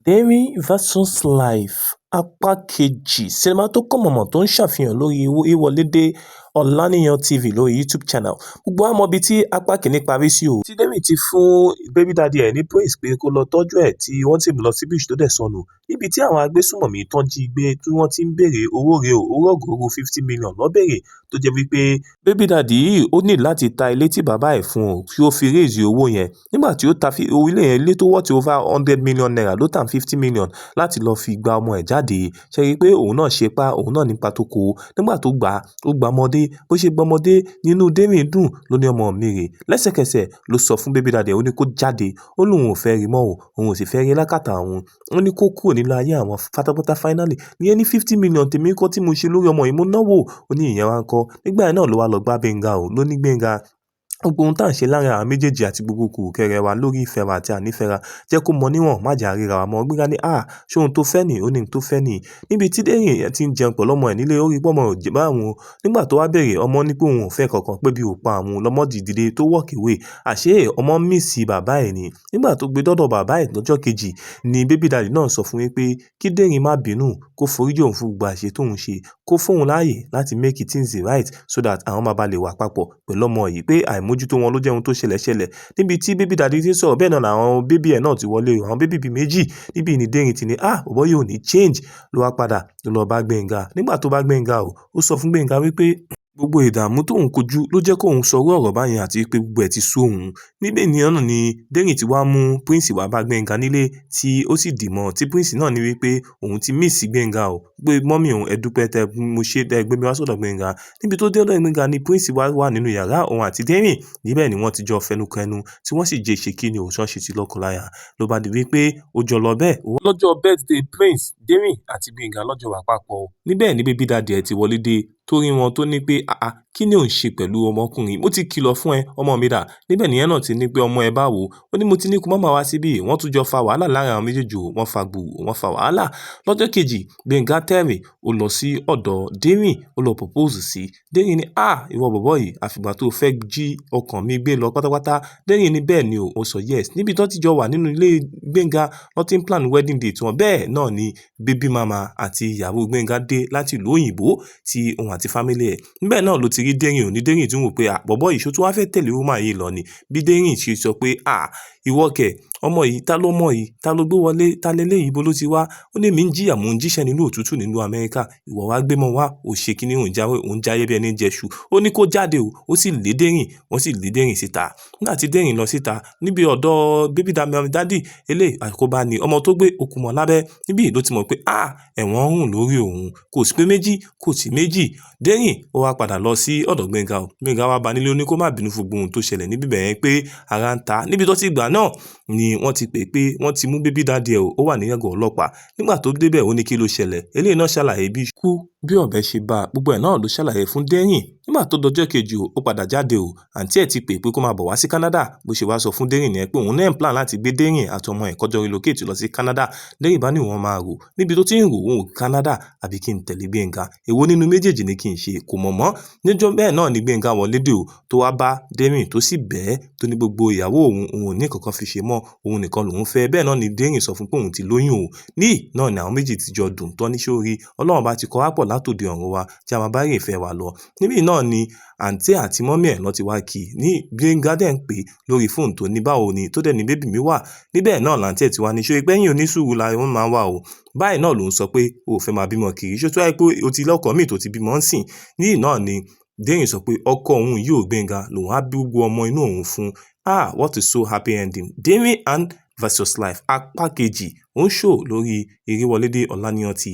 Derin Versus Life apá kejì, sinimá tó kàn mọ̀mọ̀ tó ń ṣàfihàn lórí Ìwọlédé Ọláníyan TV lórí YouTube channel. Gbogbo wa mọ ibi tí apá kìíní parí sí o. Tí Derin ti fún baby daddy ẹ̀ ní Prince pé kó lọ tọ́jú ẹ̀, tí wọ́n sì mú lọ sí beach tó dẹ̀ sọnù. Níbi tí àwọn agbésùnmọ̀mí tán jí gbé tí wọ́n ti ń béèrè owó rèé o, owó ọgọ́rùn-ún 50 million ló béèrè, tó jẹ́ wípé baby daddy yìí, ó ní láti ta ilé tí bàbá ẹ̀ fún un kí ó fi raise owó yẹn. Nígbà tí ó ta ilé yẹn, ilé tó worth over 100 million naira, ló tà 50 million láti lọ fi gba ọmọ ẹ̀ jáde. Ṣe rí i pé òun náà ṣe pa òun náà nípa tó kó? Nígbà tó gbà, ó gba ọmọdé. Bó ṣe gba ọmọdé, nínú Derin dùn, ló ní ọmọ mi rè. Lẹ́sẹ̀kẹsẹ̀ ló sọ fún baby daddy, ó ní kó jáde. Ó lóun ò fẹ́ rí mọ́ o, òun ò sì fẹ́ rí lákàtà òun. Ó ní kó kúrò nínú ayé àwọn pátápátá. Finally, ìyẹn ní 50 million tèmi kọ́ tí mo ṣe lórí ọmọ yìí, mo náwó. Ó ní ìyẹn wá ń kọ́. Nígbà yẹn náà ló wá lọ gbá Gbénga o. Ló ní, "Gbénga, gbogbo ohun tá à ń ṣe láàrin àwọn méjèèjì àti gbogbo kùrùkẹrẹ wa lórí ìfẹ́ wa àti ànífẹ́ra, jẹ́ kó mọ níwọ̀n, má jà ríra wa mọ́." Gbénga ní, "Ah, ṣé ohun tó fẹ́ nì?" Ó ní ohun tó fẹ́ nì. Níbi tí Derin ti ń jẹun pẹ̀lú ọmọ ẹ̀ nílé, ó rí pé ọmọ ò jẹ bá òun. Nígbà tó wá béèrè, ọmọ ní pé òun ò fẹ́ kankan, pé bí ò pa òun lọ́mọ dìde tó walk away. Àṣé ọmọ miss bàbá ẹ̀ ni. Nígbà tó gbé dọ́dọ̀ bàbá ẹ̀ lọ́jọ́ kejì ni baby daddy náà sọ fún wípé kí Derin má bínú, kó foríjì òun fún gbogbo àṣẹ tóun ṣe, kó fóun láàyè láti make things right so that àwọn máa bá lè wà papọ̀ pẹ̀lú ọmọ yìí, pé àìmójútó wọn ló jẹ́ ohun tó ṣẹlẹ̀ ṣẹlẹ̀. Níbi tí baby daddy ti ń sọ̀rọ̀ bẹ́ẹ̀ náà làwọn baby ẹ̀ náà ti wọlé o, àwọn baby bíi méjì. Níbi ní Derin ti ní, "Ah, bọ̀bọ́ yìí ò ní change." Ló wá padà ló lọ bá Gbénga. Nígbà tó bá Gbénga o, ó sọ fún Gbénga wípé gbogbo ìdààmú tóun kojú ló jẹ́ kóun sọrú ọ̀rọ̀ báyẹn, àti pé gbogbo ẹ̀ ti sú òun. Níbẹ̀ ní ọ̀nà ni Derin ti wá mú Prince wá bá Gbénga nílé, tí ó sì dì mọ́, tí Prince náà ní wípé òun ti miss Gbénga o, pé mummy òun, ẹ dúpẹ́ tẹ mo ṣe tẹ gbé mi wá sọ́dọ̀ Gbénga. Níbi tó dé ọ̀dọ̀ Gbénga ni Prince wá wà nínú yàrá òun àti Derin. Níbẹ̀ ni wọ́n ti jọ fẹnukẹnu, tí wọ́n sì jẹ́ ṣe kí ni òun ṣe ti lọ́kọláya. Ló bá di wípé ó jọ lọ bẹ́ẹ̀. Lọ́jọ́ birthday Prince, Derin àti Gbénga lọ́jọ́ wà papọ̀. Níbẹ̀ ni baby daddy ẹ̀ ti wọlé dé, tó rí wọn, tó ní pé, "Ah, kí ni ò ń ṣe pẹ̀lú ọmọkùnrin? Mo ti kìlọ̀ fún ẹ, ọmọ mi dà?" Níbẹ̀ nìyẹn náà ti ní pé, "Ọmọ ẹ báwo?" Ó ní, "Mo ti ní kó má máa wá síbí." Wọ́n tún jọ fa wàhálà láàrin àwọn méjèèjì o. Wọ́n fa gbùrù, wọ́n fa wàhálà. Lọ́jọ́ kejì, Gbénga tẹ̀rì, ó lọ sí ọ̀dọ̀ Derin, ó lọ propose sí Derin. Ní, "Ah, ìwọ bọ̀bọ́ yìí, àfìgbà tó fẹ́ jí ọkàn mi gbé lọ pátápátá." Derin ní bẹ́ẹ̀ ni o, ó sọ yes. Níbi tó ti jọ wà nínú ilé Gbénga, wọ́n ti ń plan wedding date wọn. Bẹ́ẹ̀ náà ni baby mama àti ìyàwó Gbénga dé láti ìlú òyìnbó, tí òun àti family ẹ̀. Níbẹ̀ náà ló ti rí Derin ò ní. Derin tún wò pé, "Ah, bọ̀bọ́ yìí, ṣó tún wá fẹ́ tẹ̀lé woman yìí lọ ni?" Bí Derin ṣe sọ pé, "Ah, ìwọ kẹ̀, ọmọ yìí, ta ló mọ̀ yìí? Ta ló gbé wọlé? Ta leléyìí? Ibo ló ti wá?" Ó ní, "Èmi ń jìyà, mò ń jíṣẹ́ nínú òtútù nínú Amẹ́ríkà, ìwọ wá gbé mọ́ wá, ò ṣe kíní, òun jáwé, òun jáyé bí ẹni jẹṣu." Ó ní kó jáde o. Ó sì lé Derin, wọ́n sì lé Derin síta. Nígbà tí Derin lọ síta níbi ọ̀dọ̀ baby daddy eléyìí, àkóbá ni ọmọ tó gbé okùn mọ́ lábẹ́. Níbí ló ti mọ̀ pé, ah, ẹ̀wọ̀n ń rùn lórí òun. Kò sí pé méjì, kò sí méjì. Derin ó wá padà lọ sí ọ̀dọ̀ Gbénga o. Gbénga wá bá nílé, ó ní kó má bínú fún gbogbo ohun tó ṣẹlẹ̀ níbí bẹ̀yẹn, pé ara ń ta. Níbi tó ti gbà náà ni wọ́n ti pè pé wọ́n ti mú baby daddy ẹ̀ o, ó wà ní àgọ́ ọlọ́pàá. Nígbà tó débẹ̀, ó ní kí ló ṣẹlẹ̀. Eléyìí náà ṣàlàyé bí kú bí ọ̀bẹ ṣe bá a, gbogbo ẹ̀ náà ló ṣàlàyé fún Derin. Nígbà tó dọjọ́ kejì o, ó padà jáde o. Àǹtí ẹ̀ ti pè pé kó máa bọ̀ wá sí Canada. Bó ṣe wá sọ fún Derin nìyẹn pé òun náà ń plan láti gbé Derin àti ọmọ ẹ̀ kọjọ relocate lọ sí Canada. Derin bá ní òun máa rò. Níbi tó ti ń rò òun, Canada àbí kí n tẹ̀lé Gbénga, èwo nínú méjèèjì ni kí n ṣe? Kò mọ̀ mọ́. Níjọ́ bẹ́ẹ̀ náà ni Gbénga wọlé dé o, tó wá bá Derin, tó sì bẹ́ẹ̀, tó ní gbogbo ìyàwó òun, òun ò ní kankan fi ṣe mọ́, òun nìkan lòun fẹ́. Bẹ́ẹ̀ náà ni Derin sọ fún pé òun ti lóyún o. Ní náà ni àwọn méjì ti jọ dùn tán ní sórí Ọlọ́run bá ti kọ́ wá pọ̀ látòdì ọ̀run wa tí a máa bá rí ìfẹ́ wa lọ. Níbí náà ni àǹtí àti mummy ẹ̀ lọ ti wá kí ní. Gbénga dẹ̀ ń pè lórí fóònù, tó ní báwo ni, tó dẹ̀ ní baby mi wà. Níbẹ̀ náà làǹtí ẹ̀ ti wá ní ṣó pé ẹ̀yìn onísùúrù la wọ́n máa wà o. Báyìí náà ló ń sọ pé o ò fẹ́ máa bímọ kiri, ṣó tó wáyé pé o ti lọ́kọ míì tó ti bímọ ń sìn. Ní náà ni Derin sọ pé ọkọ òun yóò Gbénga lòun á bí gbogbo ọmọ inú òun fún. Ah, what a so happy ending! Derin and Versus Life apá kejì, ó ń ṣò lórí Ìrèwọlédé Ọláníyan TV.